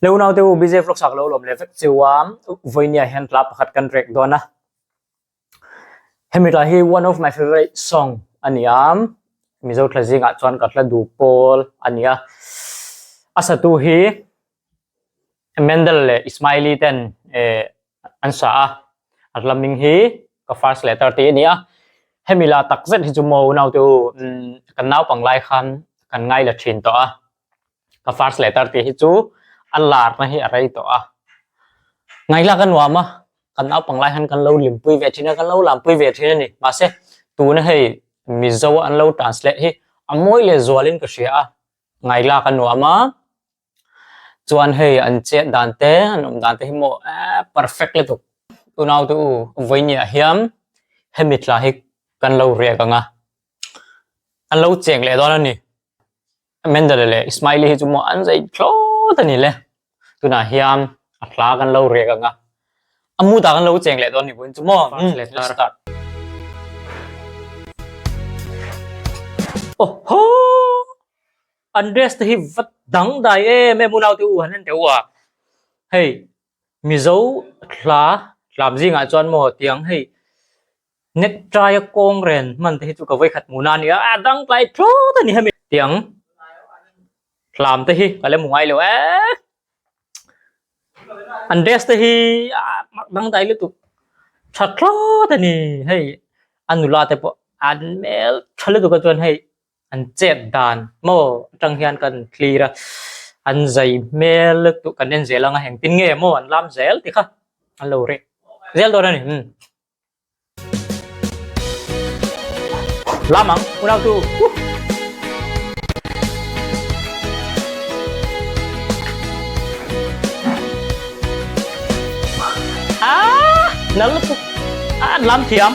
Le unaute u BJ vlog sak lo lawm leh vek chu a vawinia hian hla pakhat kan rek dawn a. Hemi hla hi one of my favorite song a ni a, Mizo thla zingah chuan ka hla duh pawl a ni a. A satu hi Mendel leh Ismaili ten eh an sa a, a hla hming hi ka first letter tih a ni a. Hemi la tak zet hi chu maw unaute u kan naupang lai khan kan ngaila thin tawh a. Ka first letter tih hi chu a larna hi a rei tawh a, ngaihla ka nuam a, kan naupang lai hian kan lo limpui ve thin a, kan lo lampui ve thin a ni. Mahse, tuna hei Mizo a an lo translate hi a mawi leh zualin ka hria a, ngaihla ka nuam a, chuan hei an chet dan te, an awm dan te hi maw eee perfect lutuk. Unaute u, vawinia hian hemi tla hi kan lo riak ang a, an lo cheng leh dawn a ni. Mendele leh Ismaili hi chu maw an zei thlawt a ni le. Tunah hian a hla kan lo riak ang a, a mood ah kan lo cheng leh dawn ni vawiin chu maw. Let's start. Awhaw! An dress te hi va dangdai em em unau te u han en teh u a. Hei Mizo hla hlam zingah chuan maw tiang hei Necktie a kawng ren hman te hi chu ka vawikhat hmuh na a ni a, a dang tlai thlawt a ni hemi. Tiang hlam te hi ka la hmu ngai lo e. An dress te hi a mak dangdai lutuk tha thlawt a ni hei a nula te pawh an hmel tha lutuk a chuan hei an chet dan maw atang hian kan thlir a an zai hmel lutuk kan en zel ang a engtin nge maw an lam zel tih kha an lo reh zel dawn a ni. Lam ang unau tu. Ah, nal lutuk. Ah, lam thiam.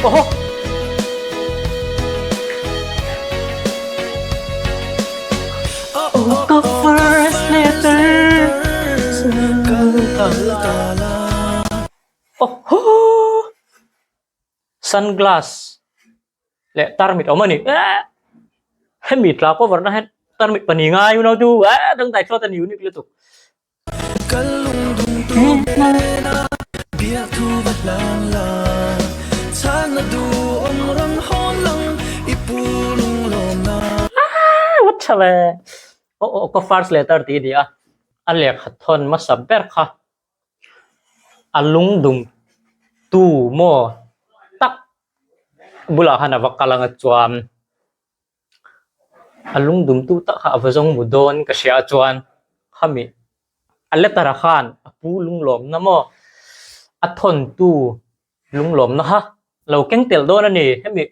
Oho. Oh, ka first letter. Awhaw! Sunglass leh tarmit awm a ni. Eeh! Hemi tla cover na hian tarmit pahnih ngai unau chu eeh dangdai thlawt a ni unique lutuk. Aaa! What tha ve! Aw aw ka first letter tih a ni a, a lehkha thawn hmasa ber kha. A lungdum tu maw tak bulah khan a va kal ang a chuan a lungdum tu tak kha a va zawng mu dawn ka hria a chuan khami a letter ah khan a pu lunglawmna maw a thawntu lunglawmna kha lo keng tel dawn a ni hemi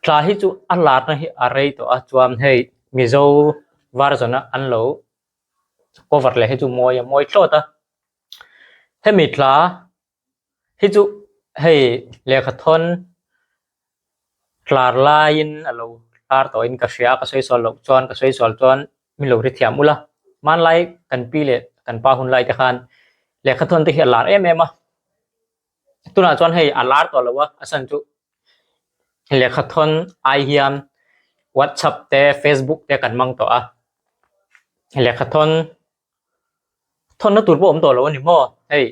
tla hi chu a larna hi a rei tawh a chuan hei Mizo version a an lo. cover leh hi chu mawi a mawi thlawt a hemi tla hi chu hei lehkha thawn tlar laiin a lo tar tawhin ka hria ka sawi sual loh chuan ka sawi sual chuan min lo hrethiam ula hmanlai kan pi leh kan pa hun lai te khan lehkha thawn te hi a lar em em a tunah chuan hei a lar tawh lo a a chhan chu lehkha thawn ai hian whatsapp te facebook te kan hmang tawh a lehkha thawn thawnna tur pawh a awm tawh lo a ni maw hei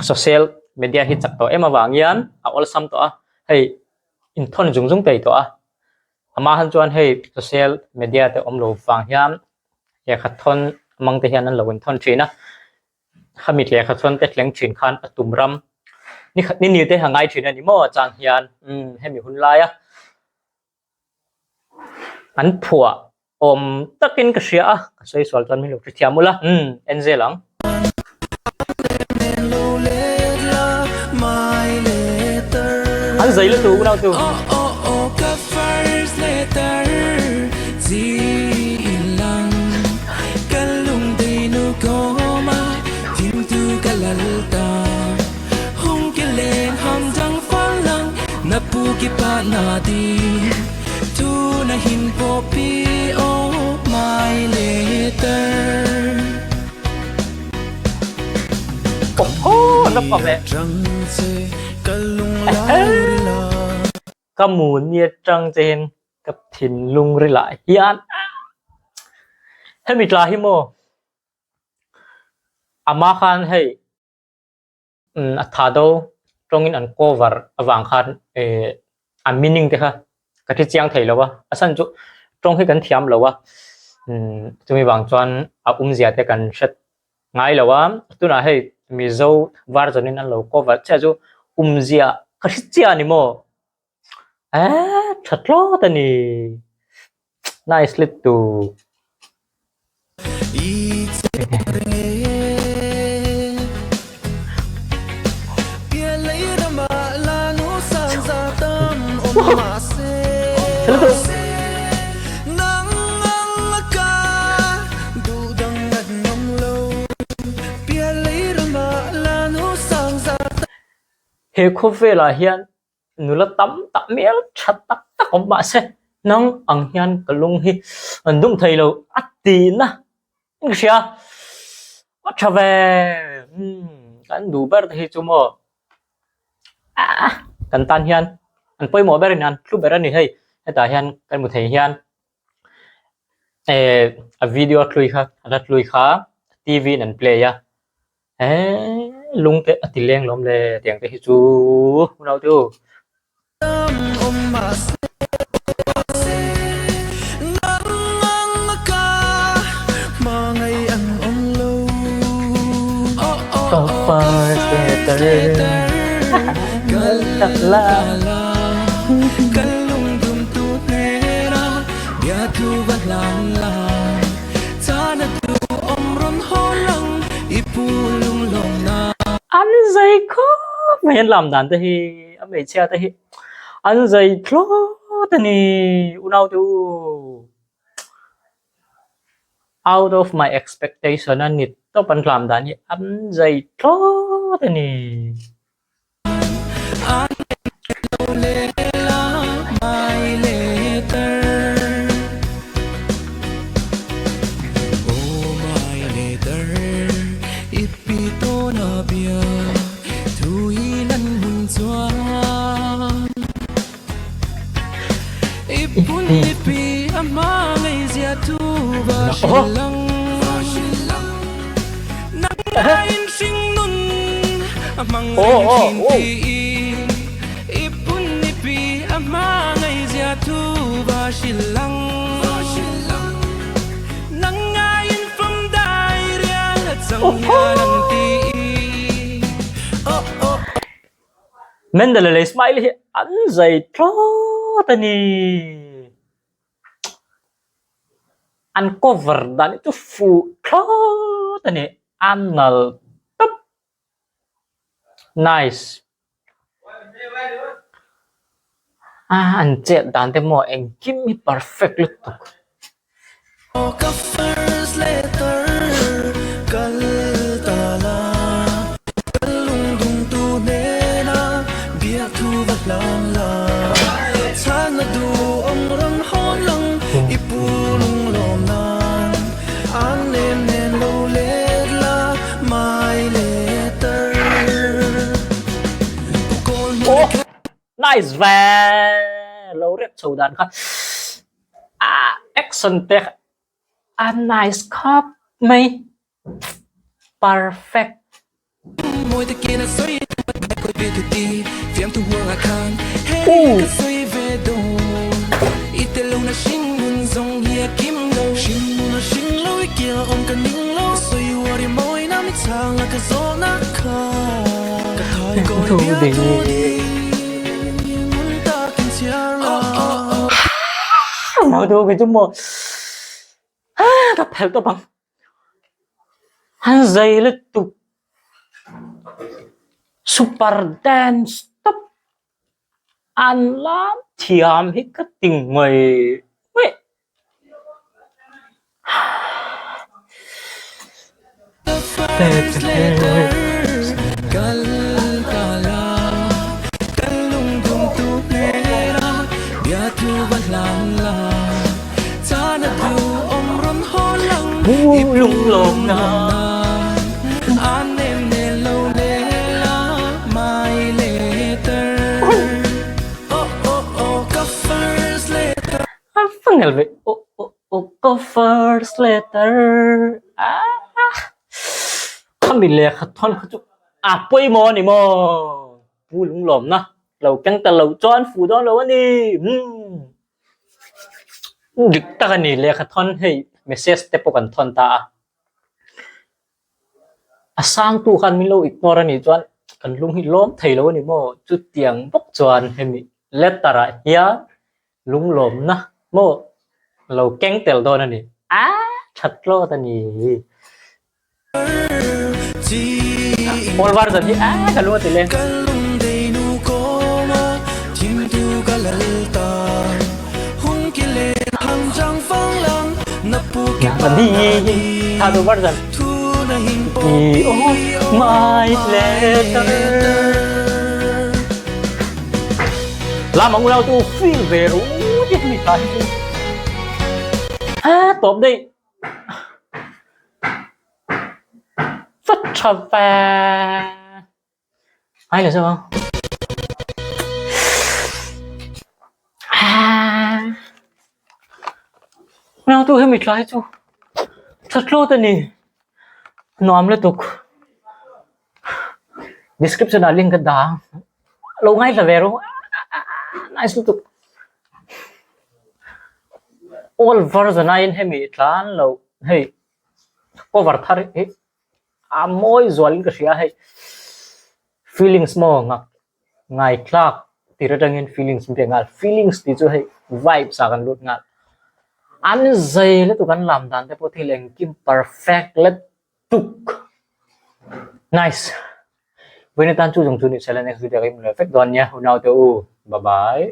social media hi chak tawh em avang hian a awlsam tawh a hei inthawn zung zung thei tawh a amah chuan hei social media te awm lo vang hian lehkha thawn hmang te hian an lo inthawn thin a. Khami lehkha chuan te thleng thin khan a tum ram ni khat ni ni te a ngai thin a ni maw chang hian umm hemi hun laia an phuah awm takin ka hria a ka sawi sual chuan min lo hrethiam ula umm en zel ang. An zai lutuk unau chu. Ka mu ni atang che hian ka thinlung ri lah hian. Hemi tla hi maw ama khan hei a tha do tawngin an cover avang khan eh a meaning te kha ka thi chiang thei lo a, a chhan chu tawng hi kan thiam lo a chumi vang chuan a awmzia te kan hre ngai lo a, tunah hei Mizo version in an lo cover chiah chu awmzia ka hre chiah a ni maw. Eee tha tlawt a ni nice lutuk. He khawvelah hian Nula tam tak hmel tha tak tak awm mahse nang ang hian ka lung hi an dum thei lo a tihna in ka hria a tha ve umm kan duh ber te hi chu maw ah kan tan hian an pawimawh ber a ni an hlu ber a ni hei hetah hian kan hmu thei hian eh a video hlui kha a hla hlui kha T V in an play a. Eee lung te a ti leng lawm le tiang te hi chu unau te u. Ka first letter tak la. An zai khawp mai an lam dan te hi a hmeichhia te hi an zai thlawt a ni unau te u out of my expectation a ni tawp an lam dan hi an zai thlawt a ni. Mendele leh Smiley hi an zai thlawt a ni. An cover dan hi chu fuh thlawt a ni. A nal tawp. Nice. A an chet dan te maw engkim hi perfect lutuk. Nice ve lo rek chho dan kha a action te a nice khawp mai perfect. Ka phelh tawp ang. An zai lutuk. Super dance tawp. An lam thiam hi ka ti ngawih ngawih. A va ngel ve aw aw aw ka. Ka first letter ah khami lehkha thawn kha chu a pawimawh a ni maw? Pu lunglawmna lo keng ta lo chuan fuh dawn lo a ni umm dik tak a ni lehkha thawn hei message te pawh kan thawn ta a a sangtu khan min lo ignore a nih chuan kan lung hi lawm thei lo a ni maw? Chutiang bawk chuan hemi letter ah hian Lunglawmna maw lo keng tel dawn a ni. A that tlawt a ni. Pawl var zan hi a ka lu a ti leng. Tha tu var zan. I oh my letter. Lam ang unau tu feel ve ru ti hemi ta hi chu a tawp daih vat tha ve ai là sao không unau tu hemi tla hi chu tha tlawt a ni nuam lutuk Description ah link ka dah ang lo ngaithla ve rawh nice lutuk old version aiin hemi tlan lo hei cover thar hi a mawi zualin ka hria hei feelings maw ngak ngaithlak tir atangin feelings min pe nghal feelings tih chu hei vibes ah kan lut nghal an zei lutuk an lam dan te pawh thil engkim perfect let Tuk. Nice. Vawiin atan chu zawng chu ni sela next video ah ka inhmu leh vek dawn nia. Unau te u. Bye bye.